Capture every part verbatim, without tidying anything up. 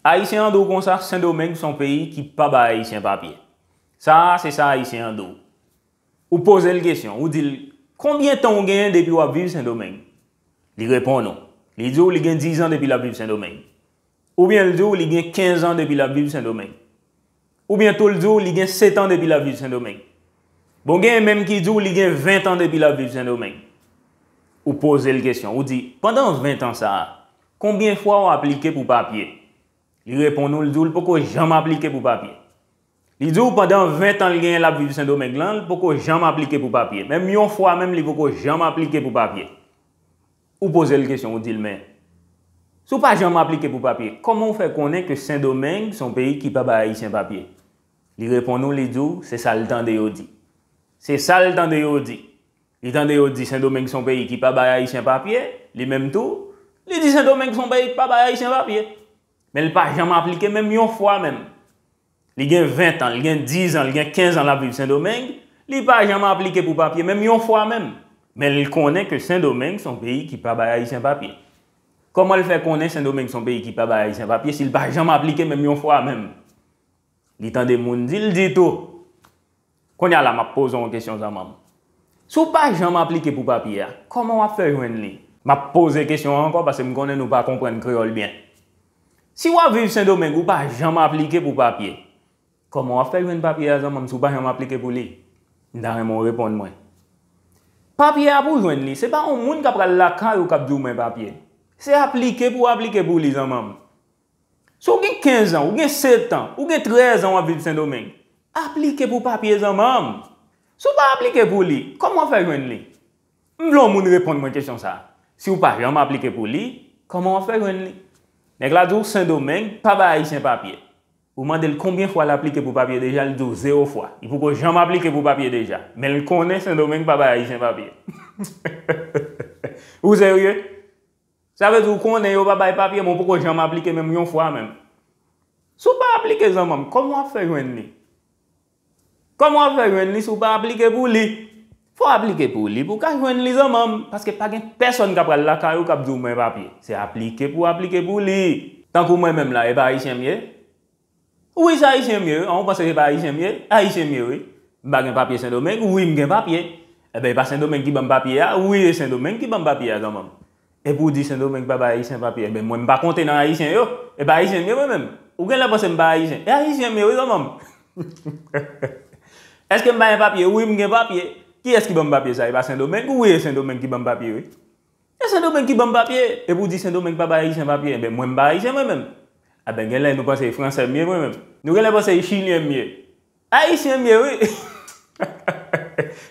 Ayisyen an di w konsa, Sendomeng se yon peyi ki pa bay Ayisyen papye. Sa a, se sa Ayisyen an di w. Ou poze l kesyon, ou di l, "Konbyen tan w genyen depi w ap viv Sendomeng?" Li reponn ou. Li di w li gen diz an depi l ap viv Sendomeng. Oubyen l di w li gen kenz an depi l ap viv Sendomeng. Oubyen tou l di w li gen sèt an depi l ap viv Sendomeng. Bon, genyen menm ki di w li gen ven an depi l ap viv Sendomeng. Ou poze l kesyon, ou di, "Pandan ven an sa a, konbyen fwa w aplike pou papye?" Li reponn ou, l di w l poko janm aplike pou papye. Li di w pandan ven an l genyen l ap viv Sendomeng lan, l poko janm aplike pou papye. Menm yon fwa menm, li poko janm aplike pou papye. Ou poze l kesyon, ou di l, "Men, si w pa janm aplike pou papye, kòman w fè konnen ke Sendomeng se yon peyi ki pa bay Ayisyen papye?" Li reponn ou, li di w, se sa l tande yo di. Se sa l tande yo di. Li tande yo di Sendomeng se yon peyi ki pa bay Ayisyen papye, li menm tou, li di Sendomeng se yon peyi ki pa bay Ayisyen papye. Men l pa janm aplike menm yon fwa menm. Li gen ven an, li gen diz an, li gen kenz an l ap viv Sendomeng, li pa janm aplike pou papye menm yon fwa menm. Men l konnen ke Sendomeng se yon peyi ki pa bay Ayisyen papye. Kòman l fè konnen Sendomeng se yon peyi ki pa bay Ayisyen papye si l pa janm aplike menm yon fwa menm? Li tande moun di l di tou. Kounye a la, m ap poze w yon kesyon, zanmanm. Si w pa janm aplike pou papye a, kòman w ap fè jwenn li? M ap poze kesyon an ankò paske m konnen nou pa konprann kreyòl byen. Si w ap viv Sendomeng, ou pa janm aplike pou papye, kòman w ap fè jwenn papye a, zanmanm, si w pa janm aplike pou li? M ta renmen w reponn mwen. Papye a pou w jwenn li, se pa yon moun k ap pral lakay ou k ap di w mwen papye. Se aplike pou w aplike pou li, zanmanm. Si w gen kenz an, ou gen sèt an, ou gen trèz an w ap viv Sendomeng, aplike pou papye, zanmanm. Si w pa aplike pou li, kòman w fè jwenn li? M vle yon moun reponn mwen kesyon sa a. Si w pa janm aplike pou li, kòman w ap fè jwenn li? Nèg la di w Sendomeng pa bay Ayisyen papye. Ou mande l konbyen fwa l aplike pou papye deja, l di w zewo fwa. Li poko janm aplike pou papye deja. Men l konnen Sendomeng pa bay Ayisyen papye. Ou serye? Sa vle di w konnen yo pa bay papye, men w poko janm aplike menm yon fwa menm. Si w pa aplike, zanmanm, kòman w ap fè jwenn li? Kòman w ap fè jwenn li si w pa aplike pou li? Fò w aplike pou li pou w ka jwenn li, zanmanm, paske pa gen pèsonn k ap pral lakay ou k ap di w mwen papye. Se aplike pou w aplike pou li. Tankou mwen menm la, e pa ayisyen m ye? Wi, se ayisyen m ye, wi. An, ou panse se pa ayisyen m ye? Ayisyen m ye, wi. M pa gen papye Sendomeng? Wi, m gen papye. Enben, e pa Sendomeng ki ban m papye a? Wi, e Sendomeng ki ban m papye a, zanmanm. Epi w di Sendomeng pa bay ayisyen papye. Enben, mwen, m pa konte nan ayisyen yo. E pa ayisyen m ye, mwen menm. Ou genlè panse m pa ayisyen. E ayisyen m ye, wi, zanmanm. Èske m pa gen papye? Wi, m gen papye. Kiyès ki ban m papye sa? E pa Sendomeng? Wi, e Sendomeng ki ban m papye, wi. E Sendomeng ki ban m papye. Epi w di Sendomeng pa bay ayisyen papye. Enben, mwen, m pa ayisyen, mwen menm. Enben, genlè nou panse e fransè m ye, mwen menm. Nou genlè panse e chilyen m ye. Ayisyen m ye, wi.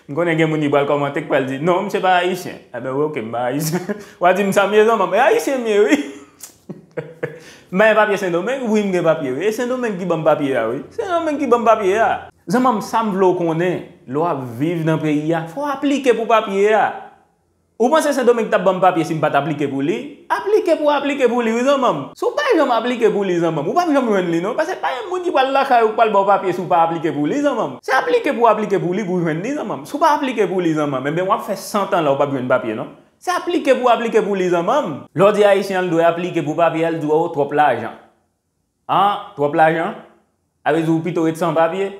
M konnen gen moun ki pral kòmante, ki pral di, "Non, misye pa ayisyen." Enben, wi, oke, m pa ayisyen. W a di m sa m ye, zanmanm. E ayisyen m ye, wi. M pa gen papye Sendomeng? Wi, m gen papye, wi. E Sendomeng ki ban m papye a, wi. Sendomeng ki ban m papye a. Zanmanm, sa m vle w konnen, lè w ap viv nan peyi a, fò w aplike pou papye a. Ou panse Sendomeng t ap ban m papye si m pa t aplike pou li? Aplike pou w aplike pou li, wi, zanmanm. Si w pa janm aplike pou li, zanmanm, ou p ap janm jwenn li, non. Paske pa gen moun ki pral lakay ou k pral ba w papye si w pa aplike pou li, zanmanm. Se aplike pou w aplike pou li pou w jwenn li, zanmanm. Si w pa aplike pou li, zanmanm, enben, w ap fè san tan la ou p ap jwenn papye, non. Se aplike pou w aplike pou li, zanmanm. Lè w di Ayisyen an l dwe aplike pou papye a, l di w, "O, twòp lajan." An, twòp lajan? A vle di w pito ret san papye?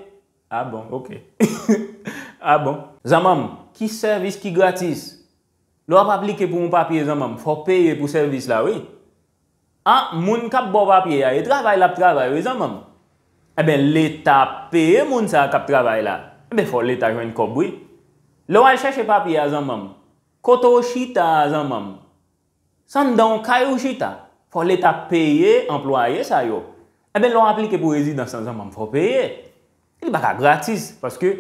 A bon, oke. A bon. Zanmanm, ki sèvis ki gratis? Lè w ap aplike pou yon papye, zanmanm, fò w peye pou sèvis la, wi. An, moun k ap ba w papye a, e travay l ap travay, wi, zanmanm. Enben, Leta ap peye moun sa a k ap travay la. Enben, fò Leta jwenn kòb, wi. Lè w al chèche papye a, zanmanm, kote w chita a, zanmanm, se anndan yon kay ou chita. Fò Leta peye anplwaye sa yo. Enben, lè w aplike pou rezidans lan, zanmanm, fò w peye. Li pa ka gratis, paske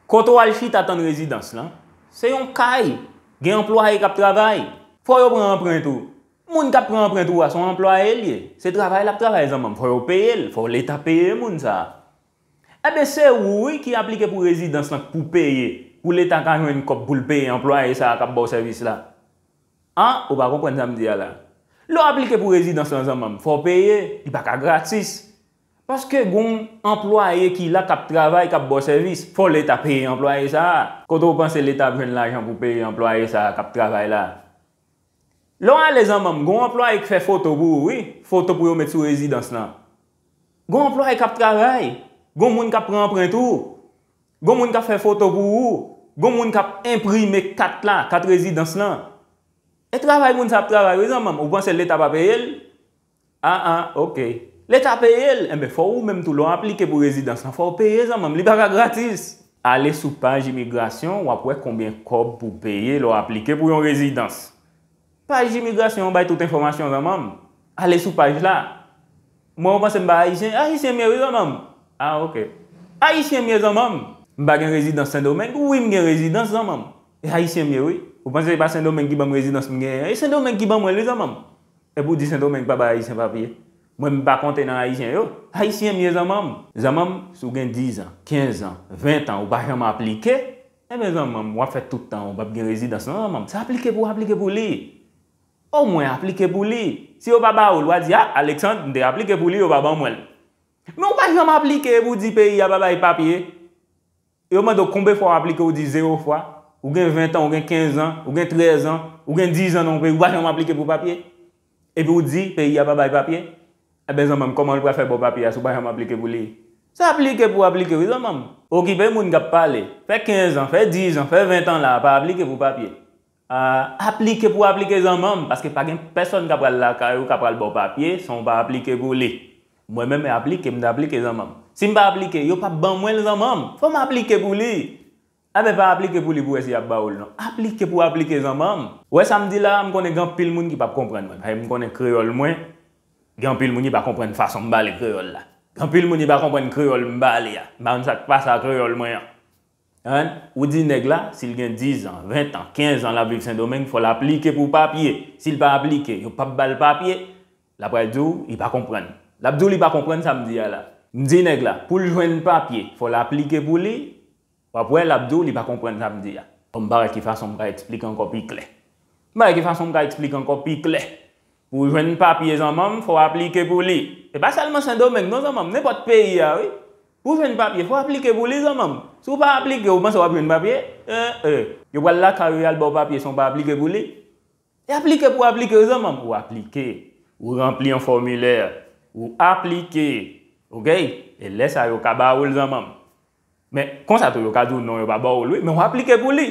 kote w al chita tann rezidans lan, se yon kay. Gen anplwaye k ap travay. Fò yo pran anprent ou. Moun k ap pran anprent ou a, se yon anplwaye l ye. Se travay l ap travay, zanmanm. Fò yo peye l. Fò Leta peye moun sa a. Enben, se ou, wi, ki aplike pou rezidans lan pou peye, pou Leta ka jwenn kòb pou l peye anplwaye sa a k ap ba w sèvis la. An, ou pa konprann sa m di a la. Lè w aplike pou rezidans lan, zanmanm, fò w peye, li pa ka gratis. Paske gon anplwaye ki la k ap travay, k ap ba w sèvis, fò Leta peye anplwaye sa a. Kote w panse Leta ap jwenn lajan pou peye anplwaye sa a k ap travay la? Lè w ale zanmanm, gon anplwaye k fè foto pou ou, wi. Foto pou yo met sou rezidans lan. Gon anplwaye k ap travay. Gon moun k ap pran anprent ou. Gon moun k ap fè foto pou ou. Gon moun k ap enprime kat la, kat rezidans lan. E travay moun sa ap travay, wi zanmanm. Ou panse Leta pa peye l? Ah, ah, ok. Leta peye l, enben fò ou menm tou lè w aplike pou rezidans lan, fò w peye zanmanm, li pa ka gratis. Ale sou paj imigrasyon, w ap wè konbyen kòb pou w peye lè w aplike pou yon rezidans. Paj imigrasyon an bay tout enfòmasyon zanmanm. Ale sou paj la. Mwen ou panse m pa ayisyen? Ayisyen m ye wi zanmanm. Ah, ok. Ayisyen m ye zanmanm. M pa gen rezidans Sendomeng? Wi, m gen rezidans zanmanm. E ayisyen m ye wi. Ou panse se pa Sendomeng ki ban m rezidans m genyen an? E Sendomeng ki ban mwen l wi zanmanm. Epi w di Sendomeng pa bay ayisyen papye? Mwen m pa konte nan ayisyen yo. Ayisyen m ye zanmanm. Zanmanm, si w gen diz an, kenz an, ven an, ou pa janm aplike, enben zanmanm, w ap fè tout tan w p ap gen rezidans non zanmanm. Se aplike pou w aplike pou li. Omwen aplike pou li. Si yo pa ba ou l, w a di, ah, Alexandre, m te aplike pou li, yo pa ban mwen l. Men ou pa janm aplike epi w di peyi a pa bay papye. Yo mande w konbyen fwa w aplike, ou di zewo fwa. Ou gen ven an, ou gen kenz an, ou gen trèz an, ou gen diz an nan yon peyi, ou pa janm aplike pou papye. Epi w di peyi a pa bay papye. Enben zanmanm, kòman l pral fè ba w papye a si w pa janm aplike pou li? Se aplike pou w aplike wi zanmanm. Okipe moun k ap pale. Fè kenz an, fè diz an, fè ven an la, pa aplike pou papye. Ah, aplike pou w aplike zanmanm, paske pa gen pèsonn k ap pral lakay ou k ap pral ba w papye san w pa aplike pou li. Mwen menm e aplike m t aplike zanmanm. Si m pa aplike, yo p ap ban mwen l zanmanm. Fò m aplike pou li. Enben pa aplike pou li pou w wè si y ap ba ou l non. Aplike pou w aplike zanmanm. Ou wè sa m di la a, m konnen gen anpil moun ki p ap konprann mwen. Paske m konnen kreyòl mwen, gen anpil moun ki pa konprann fason m pale kreyòl la. Gen anpil moun ki pa konprann kreyòl m pale a. M pa konn sa k pase ak kreyòl mwen an. Ou di nèg la, si l gen diz an, ven an, kenz an l ap viv Sendomeng, fò l aplike pou papye. Si l pa aplike, yo p ap ba l papye, l ap pral di w li pa konprann. L ap di w li pa konprann sa m di a la. M di nèg la, pou l jwenn papye, fò l aplike pou li, w ap wè l ap di w li pa konprann sa m di a. Bon, m pa wè ki fason m ka eksplike ankò pi klè. M pa wè ki fason m ka eksplike ankò pi klè. Pou w jwenn papye zanmanm, fò w aplike pou li. E pa sèlman Sendomeng non zanmanm, nenpòt peyi a wi. Pou w jwenn papye, fò w aplike pou li zanmanm. Si w pa aplike, ou panse w ap jwenn papye? Eh, eh. Yo pral lakay ou, y al ba w papye san w pa aplike pou li? E aplike pou w aplike wi zanmanm. Ou aplike, ou ranpli yon fòmilè, ou aplike, oke? E lè sa yo ka ba ou l zanmanm. Men konsa tou yo ka di w non, yo pa ba w l wi, men w aplike pou li.